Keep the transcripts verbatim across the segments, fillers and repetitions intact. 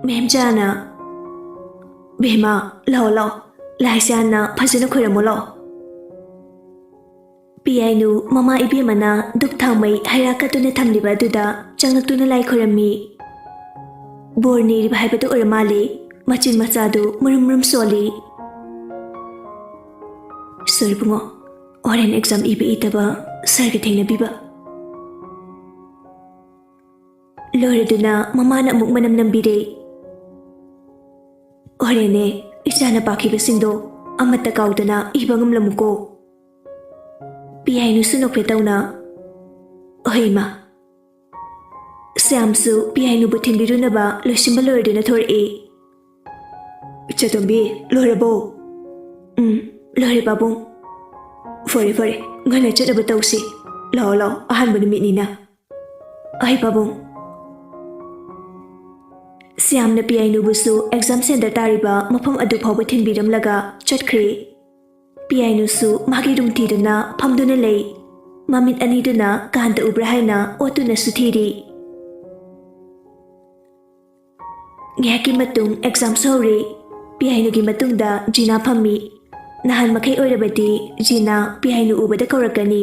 ꯃꯦꯝꯆꯥꯅ, "ꯕꯦꯝꯃ, ꯂꯥꯛꯑꯣ, ꯂꯥꯛꯑꯣ, ꯂꯥꯏꯁꯦ ꯍꯥꯟꯅ ꯐꯖꯅ ꯈꯣꯏꯔꯝꯃꯣ, ꯂꯥꯛꯑꯣ꯫" ꯄꯤꯌꯥꯏꯅꯨ ꯃꯃꯥ ꯏꯕꯦꯝꯃꯅ ꯙꯨꯞ ꯊꯥꯎꯃꯩ ꯍꯩꯔꯥ ꯀꯠꯇꯨꯅ ꯊꯝꯂꯤꯕ ꯑꯗꯨꯗ ꯆꯪꯂꯛꯇꯨꯅ ꯂꯥꯏ ꯈꯣꯏꯔꯝꯃꯤ꯫ ꯕꯣꯔ ꯅꯤꯔꯤꯕ ꯍꯥꯏꯕꯗꯨ ꯑꯣꯏꯔ ꯃꯥꯜꯂꯤ꯫ ꯃꯆꯤꯟ ꯃꯆꯥꯗꯨ ꯃꯨꯔꯨꯝ ꯃꯨꯔꯨꯝ ꯁꯣꯜꯂꯤ꯫ "ꯁꯣꯔ ꯏꯕꯨꯡꯉꯣ, ꯍꯣꯔꯦꯟ ꯑꯦꯛꯖꯥꯝ ꯏꯕ ꯏꯗꯕ ꯁꯥꯔꯒ ꯊꯦꯡꯅꯕꯤꯕ꯫" ꯂꯣꯏꯔꯗꯨꯅ ꯃꯃꯥꯅ ꯑꯃꯨꯛ ꯃꯅꯝ ꯅꯝꯕꯤꯔꯦ꯫ "ꯍꯣꯔꯦꯟꯅꯦ, ꯏꯆꯥꯅ ꯄꯥꯈꯤꯕꯁꯤꯡꯗꯣ ꯑꯃꯠꯇ ꯀꯥꯎꯗꯅ ꯏꯕ ꯉꯝꯂꯝꯃꯨꯀꯣ꯫" ꯄꯤꯌꯥꯏꯅꯨꯁꯨ ꯅꯣꯛꯐꯦꯠ ꯇꯧꯅ, "ꯍꯣꯏ, ꯏꯃꯥ꯫" ꯁ꯭ꯌꯥꯝꯁꯨ ꯄꯤꯌꯥꯏꯅꯨꯕꯨ ꯊꯤꯟꯕꯤꯔꯨꯅꯕ ꯂꯣꯏꯁꯤꯟꯕ ꯂꯣꯏꯔꯗꯨꯅ ꯊꯣꯔꯛꯏ꯫ "ꯏꯆꯥꯇꯣꯝꯕꯤ, ꯂꯣꯏꯔꯕꯣ?" "ꯎꯝ, ꯂꯣꯏꯔꯦ, ꯄꯥꯕꯨꯡ꯫" "ꯐꯔꯦ, ꯐꯔꯦ, ꯉꯟꯅ ꯆꯠꯅꯕ ꯇꯧꯁꯤ꯫ ꯂꯥꯛꯑꯣ, ꯂꯥꯛꯑꯣ, ꯑꯍꯥꯟꯕ ꯅꯨꯃꯤꯠꯅꯤꯅ꯫" "ꯑꯩ, ꯄꯥꯕꯨꯡ꯫" ꯁ꯭ꯌꯥꯝꯅ ꯄꯤꯌꯥꯏꯅꯨꯕꯨꯁꯨ ꯑꯦꯛꯖꯥꯝ ꯁꯦꯟꯇꯔ ꯇꯥꯔꯤꯕ ꯃꯐꯝ ꯑꯗꯨ ꯐꯥꯎꯕ ꯊꯤꯟꯕꯤꯔꯝꯂꯒ ꯆꯠꯈ꯭ꯔꯦ꯫ ꯄꯤꯌꯥꯏꯅꯨꯁꯨ ꯃꯥꯒꯤ ꯔꯨꯝ ꯊꯤꯗꯨꯅ ꯐꯝꯗꯨꯅ ꯂꯩ꯫ ꯃꯃꯤꯠ ꯑꯅꯤꯗꯨꯅ ꯀꯥꯟꯇ ꯎꯕ꯭ꯔꯥ ꯍꯥꯏꯅ ꯑꯣꯠꯇꯨꯅꯁꯨ ꯊꯤꯔꯤ꯫ ꯉꯥꯏꯍꯥꯛꯀꯤ ꯃꯇꯨꯡ ꯑꯦꯛꯖꯥꯝꯁꯨ ꯍꯧꯔꯦ꯫ ꯄꯤꯌꯥꯏꯅꯨꯒꯤ ꯃꯇꯨꯡꯗ ꯖꯤꯅꯥ ꯐꯝꯃꯤ꯫ ꯅꯍꯥꯟ ꯃꯈꯩ ꯑꯣꯏꯔꯕꯗꯤ ꯖꯤꯅꯥ ꯄꯤꯌꯥꯏꯅꯨ ꯎꯕꯗ ꯀꯧꯔꯛꯀꯅꯤ,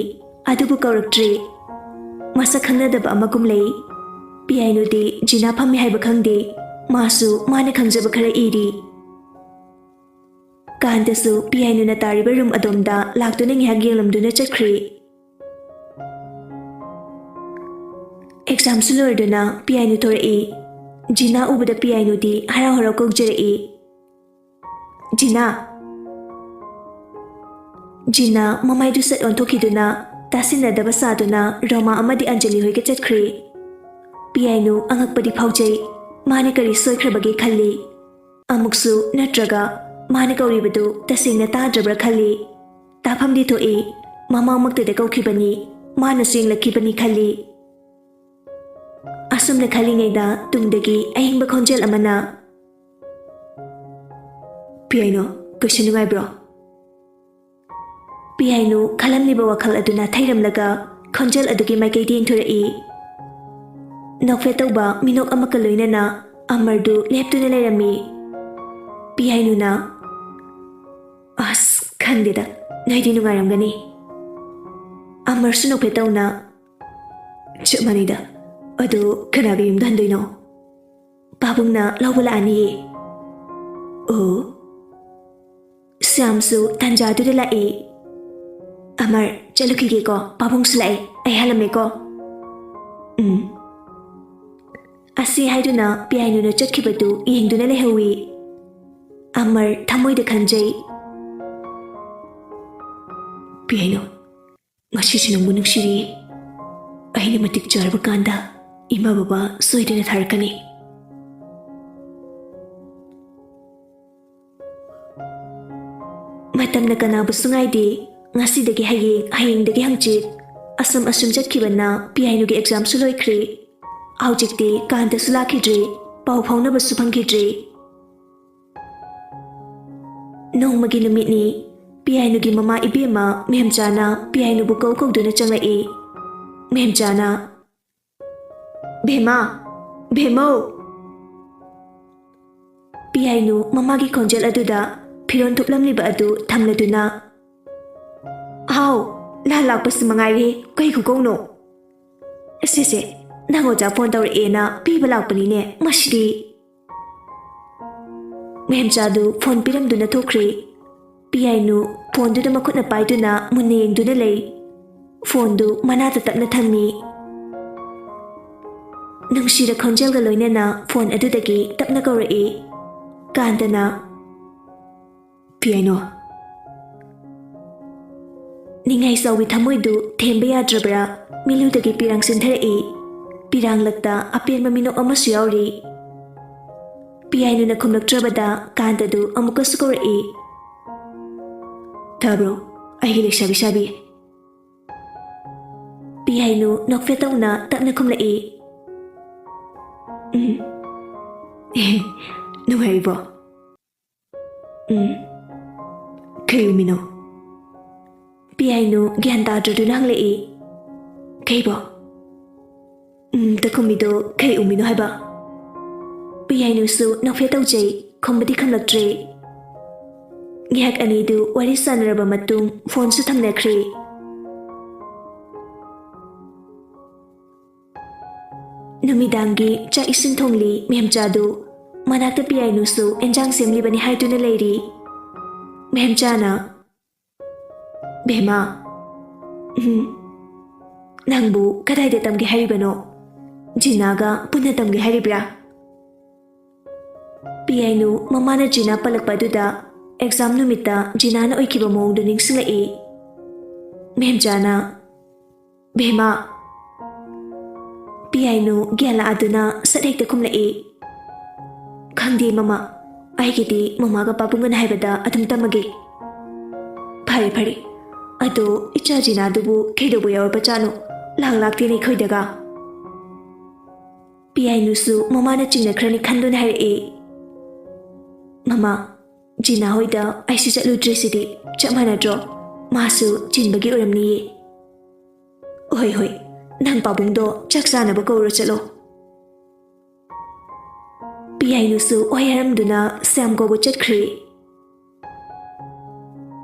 ꯑꯗꯨꯕꯨ ꯀꯧꯔꯛꯇ꯭ꯔꯦ꯫ ꯃꯁꯛ ꯈꯪꯅꯗꯕ ꯑꯃꯒꯨꯝ ꯂꯩ꯫ ꯄꯤꯌꯥꯏꯅꯨꯗꯤ ꯖꯤꯅꯥ ꯐꯝꯃꯤ ꯍꯥꯏꯕ ꯈꯪꯗꯦ꯫ ꯃꯥꯁꯨ ꯃꯥꯅ ꯈꯪꯖꯕ ꯈꯔ ꯏꯔꯤ꯫ ꯀꯥꯟꯇꯁꯨ ꯄꯤꯌꯥꯏꯅꯨꯅ ꯇꯥꯔꯤꯕ ꯔꯨꯝ ꯑꯗꯣꯝꯗ ꯂꯥꯛꯇꯨꯅ ꯉꯥꯏꯍꯥꯛ ꯌꯦꯡꯂꯝꯗꯨꯅ ꯆꯠꯈ꯭ꯔꯦ꯫ ꯑꯦꯛꯖꯥꯝꯁꯨ ꯂꯣꯏꯔꯗꯨꯅ ꯄꯤꯌꯥꯏꯅꯨ ꯊꯣꯔꯛꯏ꯫ ꯖꯤꯅꯥ ꯎꯕꯗ ꯄꯤꯌꯥꯏꯅꯨꯗꯤ ꯍꯔꯥꯎ ꯍꯔꯥꯎ ꯀꯧꯖꯔꯛꯏ, "ꯖꯤꯅꯥ!" ꯖꯤꯅꯥ ꯃꯃꯥꯏꯗꯨ ꯁꯠ ꯑꯣꯟꯊꯣꯛꯈꯤꯗꯨꯅ ꯇꯥꯁꯤꯟꯅꯗꯕ ꯁꯥꯗꯨꯅ ꯔꯣꯃꯥ ꯑꯃꯗꯤ ꯑꯟꯖꯂꯤ ꯍꯣꯏꯒ ꯆꯠꯈ꯭ꯔꯦ꯫ ꯄꯤꯌꯥꯏꯅꯨ ꯑꯉꯛꯄꯗꯤ ꯐꯥꯎꯖꯩ꯫ ꯃꯥꯅ ꯀꯔꯤ ꯁꯣꯏꯈ꯭ꯔꯕꯒꯦ ꯈꯜꯂꯤ꯫ ꯑꯃꯨꯛꯁꯨ ꯅꯠꯇ꯭ꯔꯒ ꯃꯥꯅ ꯀꯧꯔꯤꯕꯗꯨ ꯇꯁꯦꯡꯅ ꯇꯥꯗ꯭ꯔꯕ꯭ꯔꯥ ꯈꯜꯂꯤ꯫ ꯇꯥꯐꯝꯗꯤ ꯊꯣꯛꯏ, ꯃꯃꯥꯡꯃꯛꯇꯗ ꯀꯧꯈꯤꯕꯅꯤ, ꯃꯥꯅꯁꯨ ꯌꯦꯡꯂꯛꯈꯤꯕꯅꯤ ꯈꯜꯂꯤ꯫ ꯑꯁꯨꯝꯅ ꯈꯜꯂꯤꯉꯩꯗ ꯇꯨꯡꯗꯒꯤ ꯑꯏꯪꯕ ꯈꯣꯟꯖꯦꯜ ꯑꯃꯅ, "ꯄꯤꯌꯥꯏꯅꯨ, ꯀꯩꯁꯨ ꯅꯨꯡꯉꯥꯏꯕ꯭ꯔꯣ?" ꯄꯤꯌꯥꯏꯅꯨ ꯈꯜꯂꯝꯂꯤꯕ ꯋꯥꯈꯜ ꯑꯗꯨꯅ ꯊꯩꯔꯝꯂꯒ ꯈꯣꯟꯖꯦꯜ ꯑꯗꯨꯒꯤ ꯃꯥꯏꯀꯩꯗ ꯌꯦꯡꯊꯣꯔꯛꯏ꯫ ꯅꯣꯛꯐꯦꯠ ꯇꯧꯕ ꯃꯤꯅꯣꯛ ꯑꯃꯒ ꯂꯣꯏꯅꯅ ꯑꯃꯔꯗꯨ ꯂꯦꯞꯇꯨꯅ ꯂꯩꯔꯝꯃꯤ꯫ ꯄꯤꯌꯥꯏꯅꯨꯅ, "ꯑꯁ, ꯈꯪꯗꯦꯗ, ꯅꯣꯏꯗꯤ ꯅꯨꯡꯉꯥꯏꯔꯝꯒꯅꯤ꯫" ꯑꯃꯔꯁꯨ ꯅꯣꯛꯐꯦꯠ ꯇꯧꯅ, "ꯆꯞ ꯃꯥꯟꯅꯩꯗ꯫ ꯑꯗꯨ ꯀꯅꯥꯒ ꯌꯨꯝꯗ ꯍꯟꯗꯣꯏꯅꯣ?" "ꯄꯥꯕꯨꯡꯅ ꯂꯧꯕ ꯂꯥꯛꯑꯅꯤꯌꯦ꯫" "ꯑꯣ꯫" ꯁ꯭ꯌꯥꯝꯁꯨ ꯇꯥꯟꯖꯥꯗꯨꯗ ꯂꯥꯛꯏ꯫ "ꯑꯃꯔ, ꯆꯠꯂꯨꯈꯤꯒꯦꯀꯣ, ꯄꯥꯕꯨꯡꯁꯨ ꯂꯥꯛꯑꯦ, ꯑꯩ ꯍꯜꯂꯝꯃꯦꯀꯣ꯫" "ꯎꯝ꯫" ꯑꯁꯤ ꯍꯥꯏꯗꯨꯅ ꯄꯤꯌꯥꯏꯅꯨꯅ ꯆꯠꯈꯤꯕꯗꯨ ꯌꯦꯡꯗꯨꯅ ꯂꯩꯍꯧꯏ꯫ ꯑꯃꯔ ꯊꯃꯣꯏꯗ ꯈꯟꯖꯩ, "ꯄꯤꯌꯥꯏꯅꯨ, ꯉꯁꯤꯁꯨ ꯅꯪꯕꯨ ꯅꯨꯡꯁꯤꯔꯤ꯫ ꯑꯩꯅ ꯃꯇꯤꯛ ꯆꯥꯔꯕ ꯀꯥꯟꯗ ꯏꯃꯥ ꯕꯕꯥ ꯁꯣꯏꯗꯅ ꯊꯥꯔꯛꯀꯅꯤ꯫" ꯃꯇꯝꯅ ꯀꯅꯥꯕꯨꯁꯨ ꯉꯥꯏꯗꯦ꯫ ꯉꯁꯤꯗꯒꯤ ꯍꯌꯦꯡ, ꯍꯌꯦꯡꯗꯒꯤ ꯍꯪꯆꯤꯠ꯫ ꯑꯁꯨꯝ ꯑꯁꯨꯝ ꯆꯠꯈꯤꯕꯅ ꯄꯤꯌꯥꯏꯅꯨꯒꯤ ꯑꯦꯛꯖꯥꯝꯁꯨ ꯂꯣꯏꯈ꯭ꯔꯦ꯫ ꯍꯧꯖꯤꯛꯇꯤ ꯀꯥꯟꯇꯁꯨ ꯂꯥꯛꯈꯤꯗ꯭ꯔꯦ꯫ ꯄꯥꯎ ꯐꯥꯎꯅꯕꯁꯨ ꯐꯪꯈꯤꯗ꯭ꯔꯦ꯫ ꯅꯣꯡꯃꯒꯤ ꯅꯨꯃꯤꯠꯅꯤ꯫ ꯄꯤꯌꯥꯏꯅꯨꯒꯤ ꯃꯃꯥ ꯏꯕꯦꯝꯃ ꯃꯦꯝꯆꯥꯅ ꯄꯤꯌꯥꯏꯅꯨꯕꯨ ꯀꯧ ꯀꯧꯗꯨꯅ ꯆꯪꯂꯛꯏ꯫ ꯃꯦꯝꯆꯥꯅ, "ꯚꯦꯃꯥ! ꯚꯦꯃꯧ!" ꯄꯤꯌꯥꯏꯅꯨ ꯃꯃꯥꯒꯤ ꯈꯣꯟꯖꯦꯜ ꯑꯗꯨꯗ ꯐꯤꯔꯣꯜ ꯊꯨꯞꯂꯝꯂꯤꯕ ꯑꯗꯨ ꯊꯝꯂꯗꯨꯅ, "ꯍꯥꯎ, ꯂꯥꯟ ꯂꯥꯛꯄꯁꯤ ꯃꯉꯥꯏꯔꯦ, ꯀꯩ ꯈꯨꯀꯧꯅꯣ?" "ꯁꯦ ꯁꯦ, ꯅꯪ ꯑꯣꯖꯥ ꯐꯣꯟ ꯇꯧꯔꯛꯑꯦꯅ ꯄꯤꯕ ꯂꯥꯛꯄꯅꯤꯅꯦ, ꯃꯁꯤꯗꯤ!" ꯃꯦꯝꯆꯥꯗꯨ ꯐꯣꯟ ꯄꯤꯔꯝꯗꯨꯅ ꯊꯣꯛꯈ꯭ꯔꯦ꯫ ꯄꯤꯌꯥꯏꯅꯨ ꯐꯣꯟꯗꯨꯗ ꯃꯈꯨꯠꯅ ꯄꯥꯏꯗꯨꯅ ꯃꯨꯟꯅ ꯌꯦꯡꯗꯨꯅ ꯂꯩ꯫ ꯐꯣꯟꯗꯨ ꯃꯅꯥꯛꯇ ꯇꯞꯅ ꯊꯝꯃꯤ꯫ ꯅꯨꯡꯁꯤꯔ ꯈꯣꯟꯖꯦꯜꯒ ꯂꯣꯏꯅꯅ ꯐꯣꯟ ꯑꯗꯨꯗꯒꯤ ꯇꯞꯅ ꯀꯧꯔꯛꯏ꯫ ꯀꯥꯟꯇꯅ, "ꯄꯤꯌꯥꯏꯅꯨ!" ꯅꯤꯡꯉꯥꯏ ꯆꯥꯎꯕꯤ ꯊꯃꯣꯏꯗꯨ ꯊꯦꯝꯕ ꯌꯥꯗ꯭ꯔꯕ꯭ꯔꯥ, ꯃꯤꯠꯂꯨꯗꯒꯤ ꯄꯤꯔꯥꯡ ꯆꯦꯟꯊꯔꯛꯏ꯫ ꯄꯤꯔꯥꯡꯂꯛꯇ ꯑꯄꯦꯟꯕ ꯃꯤꯅꯣꯛ ꯑꯃꯁꯨ ꯌꯥꯎꯔꯤ꯫ ꯄꯤꯌꯥꯏꯅꯨꯅ ꯈꯨꯝꯂꯛꯇ꯭ꯔꯕꯗ ꯀꯥꯟꯇꯗꯨ ꯑꯃꯨꯛꯀꯁꯨ ꯀꯧꯔꯛꯏ꯫ "ꯇꯥꯕ꯭ꯔꯣ, ꯑꯩꯒꯤ ꯂꯩꯁꯥꯕꯤ ꯁꯥꯕꯤ?" ꯄꯤꯌꯥꯏꯅꯨ ꯅꯣꯛꯐꯦꯠ ꯇꯧꯅ ꯇꯞꯅ ꯈꯨꯝꯂꯛꯏ꯫ "ꯎꯝ꯫ ꯅꯨꯡꯉꯥꯏꯔꯤꯕꯣ?" "ꯎꯝ꯫ ꯀꯩ ꯎꯃꯤꯅꯣ?" ꯄꯤꯌꯥꯏꯅꯨ ꯒ꯭ꯌꯥꯟ ꯇꯥꯗ꯭ꯔꯗꯨꯅ ꯍꯪꯂꯛꯏ꯫ "ꯀꯩꯕꯣ?" "ꯎꯝ, ꯇꯈꯨꯝꯕꯤꯗꯣ ꯀꯩ ꯎꯃꯤꯅꯣ ꯍꯥꯏꯕ?" ꯄꯤꯌꯥꯏꯅꯨꯁꯨ ꯅꯣꯛꯐꯦꯠ ꯇꯧꯖꯩ, ꯈꯨꯝꯕꯗꯤ ꯈꯨꯝꯂꯛꯇ꯭ꯔꯦ꯫ ꯉꯥꯏꯍꯥꯛ ꯑꯅꯤꯗꯨ ꯋꯥꯔꯤ ꯁꯥꯟꯅꯔꯕ ꯃꯇꯨꯡ ꯐꯣꯟꯁꯨ ꯊꯝꯅꯈ꯭ꯔꯦ꯫ ꯅꯨꯃꯤꯗꯥꯡꯒꯤ ꯆꯥꯛ ꯏꯁꯤꯡ ꯊꯣꯡꯂꯤ ꯃꯦꯝꯆꯥꯗꯨ꯫ ꯃꯅꯥꯛꯇ ꯄꯤꯌꯥꯏꯅꯨꯁꯨ ꯑꯦꯟꯖꯥꯡ ꯁꯦꯝꯂꯤꯕꯅꯤ ꯍꯥꯏꯗꯨꯅ ꯂꯩꯔꯤ꯫ ꯃꯦꯝꯆꯥꯅ, "ꯕꯦꯝꯃ, ꯎꯝ, ꯅꯪꯕꯨ ꯀꯗꯥꯏꯗ ꯇꯝꯒꯦ ꯍꯥꯏꯔꯤꯕꯅꯣ? ꯖꯤꯅꯥꯒ ꯄꯨꯟꯅ ꯇꯝꯒꯦ ꯍꯥꯏꯔꯤꯕ꯭ꯔꯥ?" ꯄꯤꯌꯥꯏꯅꯨ ꯃꯃꯥꯅ ꯖꯤꯅꯥ ꯄꯜꯂꯛꯄ ꯑꯗꯨꯗ ꯑꯦꯛꯖꯥꯝ ꯅꯨꯃꯤꯠꯇ ꯖꯤꯅꯥꯅ ꯑꯣꯏꯈꯤꯕ ꯃꯑꯣꯡꯗꯨ ꯅꯤꯡꯁꯤꯡꯂꯛꯏ꯫ ꯃꯦꯝꯆꯥꯅ, "ꯕꯦꯝꯃ!" ꯄꯤꯌꯥꯏꯅꯨ ꯒ꯭ꯌꯥꯟ ꯂꯥꯛꯑꯗꯨꯅ ꯁꯠ ꯍꯦꯛꯇ ꯈꯨꯝꯂꯛꯏ, "ꯈꯪꯗꯦ ꯃꯃꯥ, ꯑꯩꯒꯤꯗꯤ ꯃꯃꯥꯒ ꯄꯥꯕꯨꯡꯒꯅ ꯍꯥꯏꯕꯗ ꯑꯗꯨꯝ ꯇꯝꯃꯒꯦ꯫" "ꯐꯔꯦ ꯐꯔꯦ, ꯑꯗꯣ ꯏꯆꯥ ꯖꯤꯅꯥꯗꯨꯕꯨ ꯀꯩꯗꯧꯕ ꯌꯥꯎꯔꯕꯖꯥꯠꯅꯣ? ꯂꯥꯛ ꯂꯥꯛꯇꯦꯅꯦ ꯑꯩꯈꯣꯏꯗꯒ꯫" ꯄꯤꯌꯥꯏꯅꯨꯁꯨ ꯃꯃꯥꯅ ꯆꯤꯡꯅꯈ꯭ꯔꯅꯤ ꯈꯟꯗꯨꯅ ꯍꯥꯏꯔꯛꯏ, "ꯃꯃꯥ, ꯖꯤꯅꯥ ꯍꯣꯏꯗ ꯑꯩꯁꯨ ꯆꯠꯂꯨꯗ꯭ꯔꯤꯁꯤꯗꯤ ꯆꯞ ꯃꯥꯟꯅꯗ꯭ꯔꯣ? ꯃꯥꯁꯨ ꯆꯤꯟꯕꯒꯤ ꯑꯣꯏꯔꯝꯅꯤꯌꯦ꯫" "ꯍꯣꯏ ꯍꯣꯏ, ꯅꯪ ꯄꯥꯕꯨꯡꯗꯣ ꯆꯥꯛ ꯆꯥꯅꯕ ꯀꯧꯔꯣ ꯆꯠꯂꯣ꯫" ꯄꯤꯌꯥꯏꯅꯨꯁꯨ ꯋꯥꯍꯩ ꯍꯥꯏꯔꯝꯗꯨꯅ ꯁ꯭ꯌꯥꯝ ꯀꯧꯕ ꯆꯠꯈ꯭ꯔꯦ꯫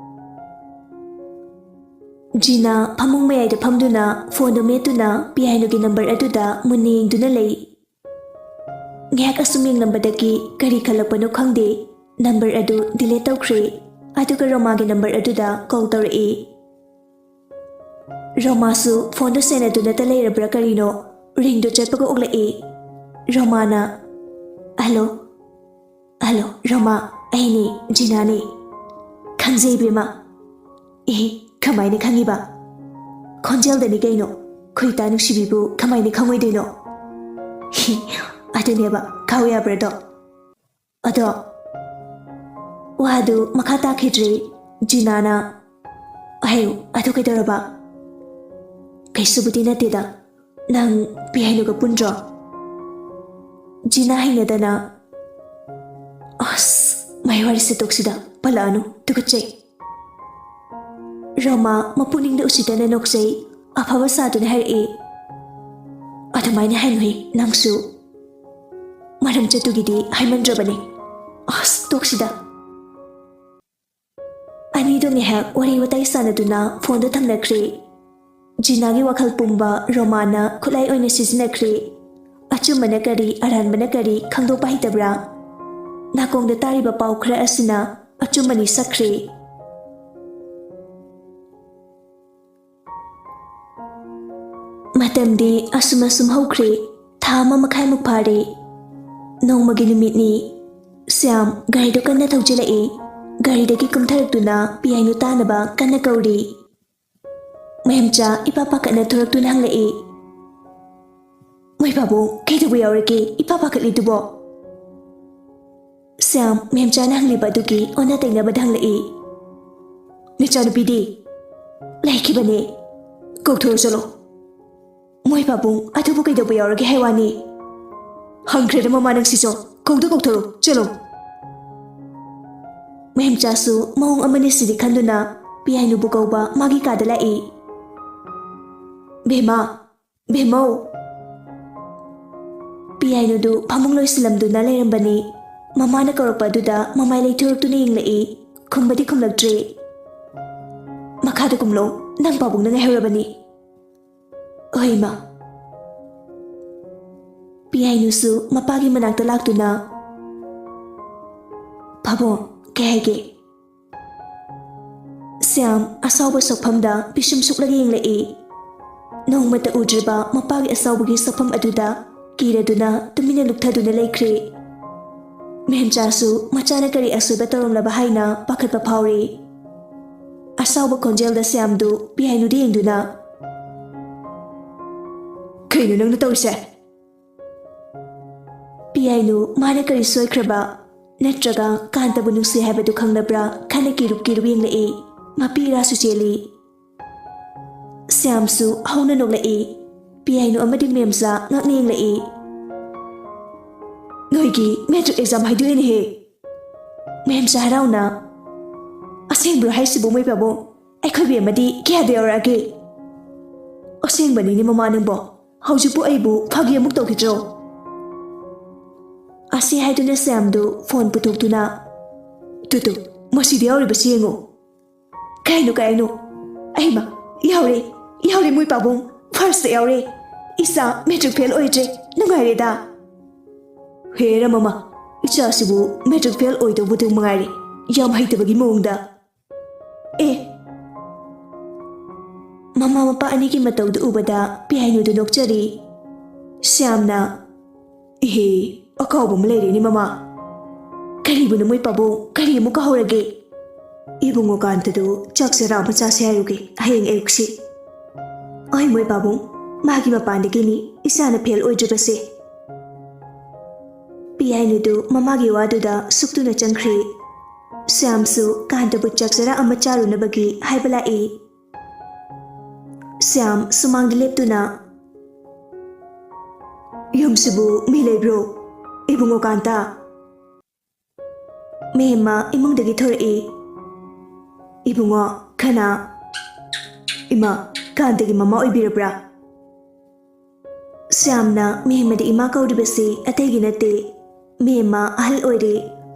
ꯖꯤꯅꯥ ꯐꯃꯨꯡ ꯃꯌꯥꯏꯗ ꯐꯝꯗꯨꯅ ꯐꯣꯟꯗꯨ ꯃꯦꯠꯇꯨꯅ ꯄꯤꯌꯥꯏꯅꯨꯒꯤ ꯅꯝꯕꯔ ꯑꯗꯨꯗ ꯃꯨꯟꯅ ꯌꯦꯡꯗꯨꯅ ꯂꯩ꯫ ꯉꯥꯏꯍꯥꯛ ꯑꯁꯨꯝ ꯌꯦꯡꯂꯝꯕꯗꯒꯤ ꯀꯔꯤ ꯈꯜꯂꯛꯄꯅꯣ ꯈꯪꯗꯦ, ꯅꯝꯕꯔ ꯑꯗꯨ ꯗꯤꯂꯦꯠ ꯇꯧꯈ꯭ꯔꯦ꯫ ꯑꯗꯨꯒ ꯔꯣꯃꯥꯒꯤ ꯅꯝꯕꯔ ꯑꯗꯨꯗ ꯀꯣꯜ ꯇꯧꯔꯛꯏ꯫ ꯔꯣꯃꯥꯁꯨ ꯐꯣꯟꯗꯣ ꯁꯦꯟꯅꯗꯨꯅꯇ ꯂꯩꯔꯕ꯭ꯔꯥ ꯀꯔꯤꯅꯣ, ꯔꯤꯡꯗꯣ ꯆꯠꯄꯒ ꯑꯣꯛꯂꯛꯏ꯫ ꯔꯣꯃꯥꯅ, "ꯍꯜꯂꯣ, ꯍꯜꯂꯣ, ꯔꯣꯃꯥ, ꯑꯩꯅꯦ, ꯖꯤꯅꯥꯅꯦ꯫" "ꯈꯪꯖꯩ ꯏꯕꯦꯝꯃ꯫" "ꯑꯦ, ꯀꯃꯥꯏꯅ ꯈꯪꯉꯤꯕ?" "ꯈꯣꯟꯖꯦꯜꯗꯅꯤ ꯀꯩꯅꯣ, ꯈꯣꯏꯇꯥ ꯅꯨꯡꯁꯤꯕꯤꯕꯨ ꯀꯃꯥꯏꯅ ꯈꯪꯉꯣꯏꯗꯣꯏꯅꯣ?" "ꯍꯤ, ꯑꯗꯨꯅꯦꯕ, ꯈꯥꯎ ꯌꯥꯕ꯭ꯔꯥꯗꯣ?" ꯑꯗꯣ ꯋꯥꯗꯨ ꯃꯈꯥ ꯇꯥꯈꯤꯗ꯭ꯔꯦ꯫ ꯖꯤꯅꯥꯅ, "ꯑꯍꯩ, ꯑꯗꯨ ꯀꯩꯗꯧꯔꯕ?" "ꯀꯩꯁꯨꯕꯨꯗꯤ ꯅꯠꯇꯦꯗ, ꯅꯪ ꯄꯤꯌꯥꯏꯅꯨꯒ ꯄꯨꯟꯗ꯭ꯔꯣ?" ꯖꯤꯅꯥ ꯍꯩꯅꯗꯅ, "ꯑꯁ, ꯃꯍꯩ ꯋꯥꯔꯤ ꯁꯤꯠꯇꯣꯛꯁꯤꯗ, ꯄꯜꯂꯛꯑꯅꯨ, ꯇꯨꯀꯠꯆꯩ꯫" ꯔꯣꯃꯥ ꯃꯄꯨꯛꯅꯤꯡꯗ ꯎꯁꯤꯠꯇꯅ ꯅꯣꯛꯆꯩ, ꯑꯐꯕ ꯁꯥꯗꯨꯅ ꯍꯥꯏꯔꯛꯏ, "ꯑꯗꯨꯃꯥꯏꯅ ꯍꯥꯏꯅꯨꯍꯦ ꯅꯪꯁꯨ꯫" ꯑꯔꯝꯆꯠꯇꯨꯒꯤꯗꯤ ꯍꯥꯏꯃꯟꯗ꯭ꯔꯕꯅꯤ꯫ ꯑꯁ, ꯇꯣꯛꯁꯤꯗ꯫ ꯑꯅꯤꯗꯣ ꯉꯥꯏꯍꯥꯛ ꯋꯥꯔꯤ ꯋꯥꯇꯥꯏ ꯁꯥꯟꯅꯗꯨꯅ ꯐꯣꯟꯗꯣ ꯊꯝꯅꯈ꯭ꯔꯦ꯫ ꯖꯤꯅꯥꯒꯤ ꯋꯥꯈꯜ ꯄꯨꯝꯕ ꯔꯣꯃꯥꯅ ꯈꯨꯠꯂꯥꯏ ꯑꯣꯏꯅ ꯁꯤꯖꯤꯟꯅꯈ꯭ꯔꯦ꯫ ꯑꯆꯨꯝꯕꯅ ꯀꯔꯤ, ꯑꯔꯥꯟꯕꯅ ꯀꯔꯤ ꯈꯪꯗꯣꯛꯄ ꯍꯩꯇꯕ꯭ꯔꯥ? ꯅꯥꯀꯣꯡꯗ ꯇꯥꯔꯤꯕ ꯄꯥꯎ ꯈꯔ ꯑꯁꯤꯅ ꯑꯆꯨꯝꯕꯅꯤ ꯁꯛꯈ꯭ꯔꯦ꯫ ꯃꯇꯝꯗꯤ ꯑꯁꯨꯝ ꯑꯁꯨꯝ ꯍꯧꯈ꯭ꯔꯦ꯫ ꯊꯥ ꯑꯃ ꯃꯈꯥꯏꯃꯨꯛ ꯐꯥꯔꯦ꯫ ꯅꯣꯡꯃꯒꯤ ꯅꯨꯃꯤꯠꯅꯤ꯫ ꯁ꯭ꯌꯥꯝ ꯒꯥꯔꯤꯗꯨ ꯀꯟꯅ ꯊꯧꯖꯤꯜꯂꯛꯏ꯫ ꯒꯥꯔꯤꯗꯒꯤ ꯀꯨꯝꯊꯔꯛꯇꯨꯅ ꯄꯤꯌꯥꯏꯅꯨ ꯇꯥꯅꯕ ꯀꯟꯅ ꯀꯧꯔꯤ꯫ ꯃꯌꯥꯝꯆꯥ ꯏꯄꯥ ꯄꯥꯈꯠꯅ ꯊꯣꯔꯛꯇꯨꯅ ꯍꯪꯂꯛꯏ꯫ "ꯃꯣꯏ ꯄꯥꯕꯨꯡ, ꯀꯩꯗꯧꯕ ꯌꯥꯎꯔꯒꯦ ꯏꯄꯥ ꯄꯥꯈꯠꯂꯤꯗꯨꯕꯣ?" ꯁ꯭ꯌꯥꯝ ꯃꯦꯝꯆꯥꯅ ꯍꯪꯂꯤꯕ ꯑꯗꯨꯒꯤ ꯑꯣꯟꯅ ꯇꯩꯅꯕꯗ ꯍꯪꯂꯛꯏ꯫ "ꯅꯆꯥꯅꯨꯄꯤꯗꯤ?" "ꯂꯩꯈꯤꯕꯅꯦ꯫ ꯀꯧꯊꯣꯔꯛꯎ ꯆꯠꯂꯣ꯫" "ꯃꯣꯏ ꯄꯥꯕꯨꯡ, ꯑꯗꯨꯕꯨ ꯀꯩꯗꯧꯕ ꯌꯥꯎꯔꯒꯦ ꯍꯥꯏ ꯋꯥꯅꯤ?" "ꯍꯪꯈ꯭ꯔꯦꯗ ꯃꯃꯥ ꯅꯪꯁꯤꯁꯨ꯫ ꯀꯧꯗ ꯀꯧꯊꯣꯔꯛꯎ ꯆꯠꯂꯣ꯫" ꯃꯦꯝꯆꯥꯁꯨ ꯃꯑꯣꯡ ꯑꯃꯅꯤ ꯁꯤꯗꯤ ꯈꯟꯗꯨꯅ ꯄꯤꯌꯥꯏꯅꯨꯕꯨ ꯀꯧꯕ ꯃꯥꯒꯤ ꯀꯥꯗ ꯂꯥꯛꯏ꯫ "ꯕꯦꯝꯃ, ꯕꯦꯝꯃꯧ!" ꯄꯤꯌꯥꯏꯅꯨꯗꯨ ꯐꯃꯨꯡ ꯂꯣꯏꯁꯤꯜꯂꯝꯗꯨꯅ ꯂꯩꯔꯝꯕꯅꯤ꯫ ꯃꯃꯥꯅ ꯀꯧꯔꯛꯄ ꯑꯗꯨꯗ ꯃꯃꯥꯏ ꯂꯩꯊꯣꯔꯛꯇꯨꯅ ꯌꯦꯡꯂꯛꯏ꯫ ꯈꯨꯝꯕꯗꯤ ꯈꯨꯝꯂꯛꯇ꯭ꯔꯦ꯫ "ꯃꯈꯥꯗ ꯀꯨꯝꯂꯣ, ꯅꯪ ꯄꯥꯕꯨꯡꯅ ꯉꯥꯏꯍꯧꯔꯕꯅꯤ꯫" "ꯍꯣꯏ, ꯏꯃꯥ꯫" ꯄꯤꯌꯥꯏꯅꯨꯁꯨ ꯃꯄꯥꯒꯤ ꯃꯅꯥꯛꯇ ꯂꯥꯛꯇꯨꯅ, "ꯄꯥꯕꯨꯡ, ꯀꯩ ꯍꯥꯏꯒꯦ?" ꯁ꯭ꯌꯥꯝ ꯑꯁꯥꯎꯕ ꯁꯛꯐꯝꯗ ꯄꯤꯁꯨꯝ ꯁꯨꯛꯂꯒ ꯌꯦꯡꯂꯛꯏ꯫ ꯅꯣꯡꯃꯇ ꯎꯗ꯭ꯔꯤꯕ ꯃꯄꯥꯒꯤ ꯑꯁꯥꯎꯕꯒꯤ ꯁꯛꯐꯝ ꯑꯗꯨꯗ ꯀꯤꯔꯗꯨꯅ ꯇꯨꯃꯤꯟꯅ ꯂꯨꯞꯊꯗꯨꯅ ꯂꯩꯈ꯭ꯔꯦ꯫ ꯃꯦꯝꯆꯥꯁꯨ ꯃꯆꯥꯅ ꯀꯔꯤ ꯑꯁꯣꯏꯕ ꯇꯧꯔꯝꯂꯕ ꯍꯥꯏꯅ ꯄꯥꯈꯠꯄ ꯐꯥꯎꯔꯦ꯫ ꯑꯁꯥꯎꯕ ꯈꯣꯟꯖꯦꯜꯗ ꯁ꯭ꯌꯥꯝꯗꯨ ꯄꯤꯌꯥꯏꯅꯨꯗ ꯌꯦꯡꯗꯨꯅ, "ꯀꯩꯅꯣ ꯅꯪꯅ ꯇꯧꯔꯤꯁꯦ?" ꯄꯤꯌꯥꯏꯅꯨ ꯃꯥꯅ ꯀꯔꯤ ꯁꯣꯏꯈ꯭ꯔꯕ? ꯅꯠꯇ꯭ꯔꯒ ꯀꯥꯟꯇꯕꯨ ꯅꯨꯡꯁꯤ ꯍꯥꯏꯕꯗꯨ ꯈꯪꯂꯕ꯭ꯔꯥ ꯈꯟꯅ ꯀꯤꯔꯨꯞ ꯀꯤꯔꯨꯞ ꯌꯦꯡꯂꯛꯏ꯫ ꯃꯄꯤ ꯏꯔꯥꯁꯨ ꯆꯦꯜꯂꯤ꯫ ꯁ꯭ꯌꯥꯝꯁꯨ ꯍꯧꯅ ꯅꯣꯛꯂꯛꯏ꯫ ꯄꯤꯌꯥꯏꯅꯨ ꯑꯃꯗꯤ ꯃꯦꯝꯆꯥ ꯉꯛꯅ ꯌꯦꯡꯂꯛꯏ꯫ "ꯅꯣꯏꯒꯤ ꯃꯦꯇ꯭ꯔꯤꯛ ꯑꯦꯛꯖꯥꯝ ꯍꯥꯏꯗꯣꯛꯑꯦꯅꯦꯍꯦ!" ꯃꯦꯝꯆꯥ ꯍꯔꯥꯎꯅ, "ꯑꯁꯦꯡꯕ꯭ꯔꯣ ꯍꯥꯏꯁꯤꯕꯨ ꯃꯣꯏ ꯄꯥꯕꯨꯡ? ꯑꯩꯈꯣꯏ ꯕꯦꯝꯃꯗꯤ ꯀꯌꯥꯗ ꯌꯧꯔꯛꯑꯒꯦ?" "ꯑꯁꯦꯡꯕꯅꯤꯅꯦ ꯃꯃꯥ ꯅꯪꯕꯣ꯫ ꯍꯧꯖꯤꯛꯄꯨ ꯑꯩꯕꯨ ꯐꯥꯒꯤ ꯑꯃꯨꯛ ꯇꯧꯈꯤꯗ꯭ꯔꯣ?" ꯁꯤ ꯍꯥꯏꯗꯨꯅ ꯁ꯭ꯌꯥꯝꯗꯨ ꯐꯣꯟ ꯄꯨꯊꯣꯛꯇꯨꯅ, "ꯇꯨ ꯇꯨ, ꯃꯁꯤꯗ ꯌꯥꯎꯔꯤꯕꯁꯤ ꯌꯦꯡꯉꯨ꯫ ꯀꯩꯅꯣ, ꯀꯩꯅꯣ? ꯑꯩꯃ, ꯌꯥꯎꯔꯦ, ꯌꯥꯎꯔꯦ ꯃꯣꯏ ꯄꯥꯕꯨꯡ, ꯐꯥꯔꯁꯇ ꯌꯥꯎꯔꯦ꯫ ꯏꯆꯥ ꯃꯦꯇ꯭ꯔꯤꯛ ꯐꯦꯜ ꯑꯣꯏꯗ꯭ꯔꯦ, ꯅꯨꯡꯉꯥꯏꯔꯦꯗ"꯫ ꯍꯦꯔꯥ ꯃꯃꯥ, ꯏꯆꯥꯁꯤꯕꯨ ꯃꯦꯇ꯭ꯔꯤꯛ ꯐꯦꯜ ꯑꯣꯏꯗꯧꯕꯗꯨ ꯃꯉꯥꯏꯔꯦ, ꯌꯥꯝ ꯍꯩꯇꯕꯒꯤ ꯃꯑꯣꯡꯗ꯫ ꯑꯦ꯫ ꯃꯃꯥ ꯃꯄꯥ ꯑꯅꯤꯒꯤ ꯃꯇꯧꯗꯨ ꯎꯕꯗ ꯄꯤꯌꯥꯏꯅꯨꯗꯨ ꯅꯣꯛꯆꯔꯤ꯫ ꯁ꯭ꯌꯥꯝꯅ, "ꯏꯍꯦ, ꯑꯀꯥꯎꯕ ꯑꯃ ꯂꯩꯔꯦꯅꯦ ꯃꯃꯥ꯫ ꯀꯔꯤꯕꯨꯅꯣ ꯃꯣꯏ ꯄꯥꯕꯨꯡ, ꯀꯔꯤ ꯑꯃꯨꯛꯀ ꯍꯧꯔꯒꯦ?" "ꯏꯕꯨꯡꯉꯣ ꯀꯥꯟꯇꯗꯨ ꯆꯥꯛ ꯆꯔꯥ ꯑꯃ ꯆꯥꯁꯦ ꯍꯥꯏꯔꯨꯒꯦ ꯍꯌꯦꯡ ꯑꯌꯨꯛꯁꯤ"꯫ "ꯍꯣꯏ ꯃꯣꯏ ꯄꯥꯕꯨꯡ, ꯃꯥꯒꯤ ꯃꯄꯥꯟꯗꯒꯤꯅꯤ ꯏꯆꯥꯅ ꯐꯦꯜ ꯑꯣꯏꯗ꯭ꯔꯤꯕꯁꯦ"꯫ ꯄꯤꯌꯥꯏꯅꯨꯗꯨ ꯃꯃꯥꯒꯤ ꯋꯥꯗꯨꯗ ꯁꯨꯛꯇꯨꯅ ꯆꯪꯈ꯭ꯔꯦ꯫ ꯁ꯭ꯌꯥꯝꯁꯨ ꯀꯥꯟꯇꯕꯨ ꯆꯥꯛ ꯆꯔꯥ ꯑꯃ ꯆꯥꯔꯨꯅꯕꯒꯤ ꯍꯥꯏꯕ ꯂꯥꯛꯏ꯫ ꯁ꯭ꯌꯥꯝ ꯁꯨꯃꯥꯡꯗ ꯂꯦꯞꯇꯨꯅ, "ꯌꯨꯝꯁꯤꯕꯨ ꯃꯤ ꯂꯩꯕ꯭ꯔꯣ, ꯏꯕꯨꯡꯉꯣ ꯀꯥꯟꯇ?" ꯃꯦꯝꯃ ꯏꯃꯨꯡꯗꯒꯤ ꯊꯣꯔꯛꯏ꯫ "ꯏꯕꯨꯡꯉꯣ, ꯈꯅꯥ, ꯏꯃꯥ, ꯀꯥꯟꯇꯒꯤ ꯃꯃꯥ ꯑꯣꯏꯕꯤꯔꯕ꯭ꯔꯥ?" ꯁ꯭ꯌꯥꯝꯅ ꯃꯦꯝꯃꯗ ꯏꯃꯥ ꯀꯧꯔꯤꯕꯁꯤ ꯑꯇꯩꯒꯤ ꯅꯠꯇꯦ, ꯃꯦꯝꯃ ꯑꯍꯜ ꯑꯣꯏꯔꯦ,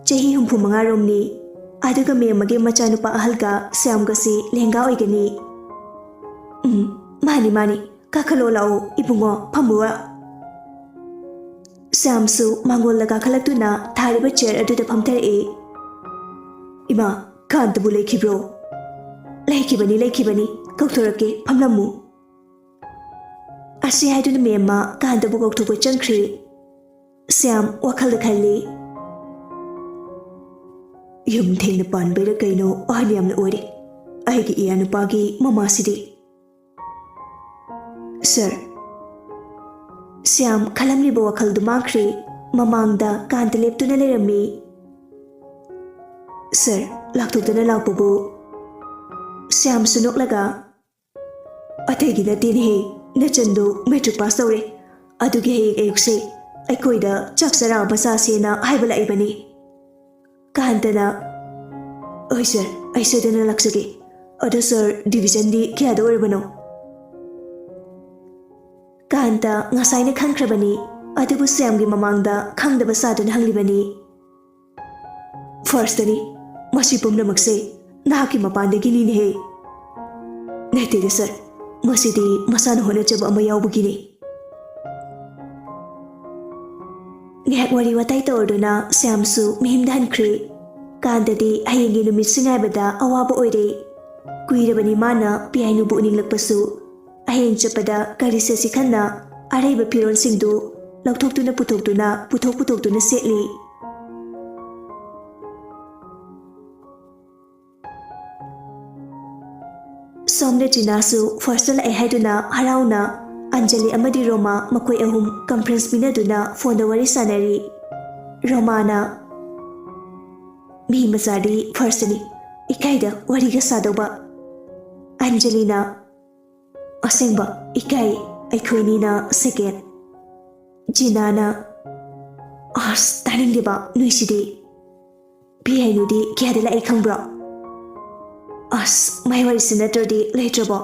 ꯆꯍꯤ ꯍꯨꯝꯐꯨ ꯃꯉꯥ ꯔꯣꯝꯅꯤ꯫ ꯑꯗꯨꯒ ꯃꯦꯝꯃꯒꯤ ꯃꯆꯥꯅꯨꯄꯥ ꯑꯍꯜꯒ ꯁ꯭ꯌꯥꯝꯒꯁꯤ ꯂꯦꯡꯒꯥ ꯑꯣꯏꯒꯅꯤ꯫ "ꯎꯝ, ꯃꯥꯅꯤ, ꯃꯥꯅꯤ꯫ ꯀꯥꯈꯠꯂꯣ ꯂꯥꯛꯑꯣ, ꯏꯕꯨꯡꯉꯣ, ꯐꯝꯃꯨ ꯂꯥꯛ"꯫ ꯁ꯭ꯌꯥꯝꯁꯨ ꯃꯥꯡꯒꯣꯜꯗ ꯀꯥꯈꯠꯂꯛꯇꯨꯅ ꯊꯥꯔꯤꯕ ꯆꯤꯌꯔ ꯑꯗꯨꯗ ꯐꯝꯊꯔꯛꯏ꯫ "ꯏꯃꯥ, ꯀꯥꯟꯇꯕꯨ ꯂꯩꯈꯤꯕ꯭ꯔꯣ?" "ꯂꯩꯈꯤꯕꯅꯤ, ꯂꯩꯈꯤꯕꯅꯤ꯫ ꯀꯧꯊꯣꯔꯛꯀꯦ, ꯐꯝꯂꯝꯃꯨ"꯫ ꯑꯁꯤ ꯍꯥꯏꯗꯨꯅ ꯃꯦꯝꯃ ꯀꯥꯟꯇꯕꯨ ꯀꯧꯊꯣꯛꯄ ꯆꯪꯈ꯭ꯔꯦ꯫ ꯁ꯭ꯌꯥꯝ ꯋꯥꯈꯜꯗ ꯈꯜꯂꯤ, "ꯌꯨꯝ ꯊꯦꯡꯅ ꯄꯥꯟꯕꯩꯔ ꯀꯩꯅꯣ ꯑꯍꯟ ꯌꯥꯝꯅ ꯑꯣꯏꯔꯦ꯫ ꯑꯩꯒꯤ ꯏꯌꯥꯅꯨꯄꯥꯒꯤ ꯃꯃꯥꯁꯤꯗꯤ"꯫ "ꯁꯥꯔ"꯫ ꯁ꯭ꯌꯥꯝ ꯈꯜꯂꯝꯂꯤꯕ ꯋꯥꯈꯜꯗꯨ ꯃꯥꯡꯈ꯭ꯔꯦ꯫ ꯃꯃꯥꯡꯗ ꯀꯥꯟꯇ ꯂꯦꯞꯇꯨꯅ ꯂꯩꯔꯝꯃꯤ꯫ "ꯁꯥꯔ, ꯂꯥꯛꯊꯣꯛꯇꯅ ꯂꯥꯛꯄꯕꯨ"꯫ ꯁ꯭ꯌꯥꯝꯁꯨ ꯅꯣꯛꯂꯒ, "ꯑꯇꯩꯒꯤ ꯅꯠꯇꯦꯅꯦꯍꯦ, ꯅꯆꯟꯗꯣ ꯃꯦꯇ꯭ꯔꯤꯛ ꯄꯥꯁ ꯇꯧꯔꯦ꯫ ꯑꯗꯨꯒꯤ ꯍꯌꯦꯡ ꯑꯌꯨꯛꯁꯦ ꯑꯩꯈꯣꯏꯗ ꯆꯥꯛ ꯆꯔꯥ ꯑꯃ ꯆꯥꯁꯦꯅ ꯍꯥꯏꯕ ꯂꯥꯛꯏꯕꯅꯤ"꯫ ꯀꯥꯟꯇꯅ, "ꯍꯣꯏ ꯁꯥꯔ, ꯑꯩ ꯁꯣꯏꯗꯅ ꯂꯥꯛꯆꯒꯦ꯫ ꯑꯗꯣ ꯁꯥꯔ, ꯗꯤꯕꯤꯖꯟꯗꯤ ꯀꯌꯥꯗ ꯑꯣꯏꯔꯕꯅꯣ?" ꯀꯥꯟꯇ ꯉꯁꯥꯏꯅ ꯈꯪꯈ꯭ꯔꯕꯅꯤ꯫ ꯑꯗꯨꯕꯨ ꯁ꯭ꯌꯥꯝꯒꯤ ꯃꯃꯥꯡꯗ ꯈꯪꯗꯕ ꯁꯥꯗꯨꯅ ꯍꯪꯂꯤꯕꯅꯤ꯫ "ꯐꯥꯔꯁꯇꯅꯤ꯫ ꯃꯁꯤ ꯄꯨꯝꯅꯃꯛꯁꯦ ꯅꯍꯥꯛꯀꯤ ꯃꯄꯥꯟꯗꯒꯤꯅꯤꯅꯦꯍꯦ꯫" "ꯅꯠꯇꯦꯗ ꯁꯥꯔ, ꯃꯁꯤꯗꯤ ꯃꯁꯥꯅ ꯍꯣꯠꯅꯖꯕ ꯑꯃ ꯌꯥꯎꯕꯒꯤꯅꯤ꯫" ꯉꯥꯏꯍꯥꯛ ꯋꯥꯔꯤ ꯋꯥꯇꯥꯏ ꯇꯧꯔꯗꯨꯅ ꯁ꯭ꯌꯥꯝꯁꯨ ꯃꯤꯍꯨꯟ ꯍꯟꯈ꯭ꯔꯦ꯫ ꯀꯥꯟꯇꯗꯤ ꯍꯌꯦꯡꯒꯤ ꯅꯨꯃꯤꯠꯁꯤ ꯉꯥꯏꯕꯗ ꯑꯋꯥꯕ ꯑꯣꯏꯔꯦ꯫ ꯀꯨꯏꯔꯕꯅꯤ ꯃꯥꯅ ꯄꯤꯌꯥꯏꯅꯨꯕꯨ ꯎꯅꯤꯡꯂꯛꯄꯁꯨ꯫ ꯍꯌꯦꯡ ꯆꯠꯄꯗ ꯀꯔꯤ ꯁꯦꯠꯁꯤ ꯈꯟꯅ ꯑꯔꯩꯕ ꯐꯤꯔꯣꯜꯁꯤꯡꯗꯨ ꯂꯧꯊꯣꯛꯇꯨꯅ ꯄꯨꯊꯣꯛꯇꯨꯅ, ꯄꯨꯊꯣꯛ ꯄꯨꯊꯣꯛꯇꯨꯅ ꯁꯦꯠꯂꯤ꯫ ꯁꯣꯝꯗ ꯖꯤꯅꯥꯁꯨ ꯐꯥꯔꯁꯇ ꯂꯥꯛꯑꯦ ꯍꯥꯏꯗꯨꯅ ꯍꯔꯥꯎꯅ ꯑꯟꯖꯂꯤ ꯑꯃꯗꯤ ꯔꯣꯃꯥ ꯃꯈꯣꯏ ꯑꯍꯨꯝ ꯀꯟꯐꯔꯦꯟꯁ ꯄꯤꯅꯗꯨꯅ ꯐꯣꯟꯗ ꯋꯥꯔꯤ ꯁꯥꯟꯅꯔꯤ꯫ ꯔꯣꯃꯥꯅ, "ꯃꯤ ꯃꯆꯥꯗꯤ ꯐꯥꯔꯁꯇꯅꯤ, ꯏꯀꯥꯏꯗ ꯋꯥꯔꯤꯒ ꯁꯥꯗꯧꯕ꯫" ꯑꯟꯖꯂꯤꯅ, "ꯑꯁꯦꯡꯕ ꯏꯀꯥꯏ, ꯑꯩꯈꯣꯏꯅꯤꯅ ꯁꯦꯀꯦꯟ꯫" ꯖꯤꯅꯥꯅ, "ꯑꯁ, ꯇꯥꯅꯤꯡꯗꯦꯕ ꯅꯣꯏꯁꯤꯗꯤ꯫ ꯄꯤꯌꯥꯏꯅꯨꯗꯤ ꯀꯌꯥꯗ ꯂꯥꯛꯏ ꯈꯪꯕ꯭ꯔꯣ? ꯑꯁ, ꯃꯥꯏ ꯋꯥꯔꯤꯁꯤ ꯅꯠꯇ꯭ꯔꯗꯤ ꯂꯩꯇ꯭ꯔꯕꯣ?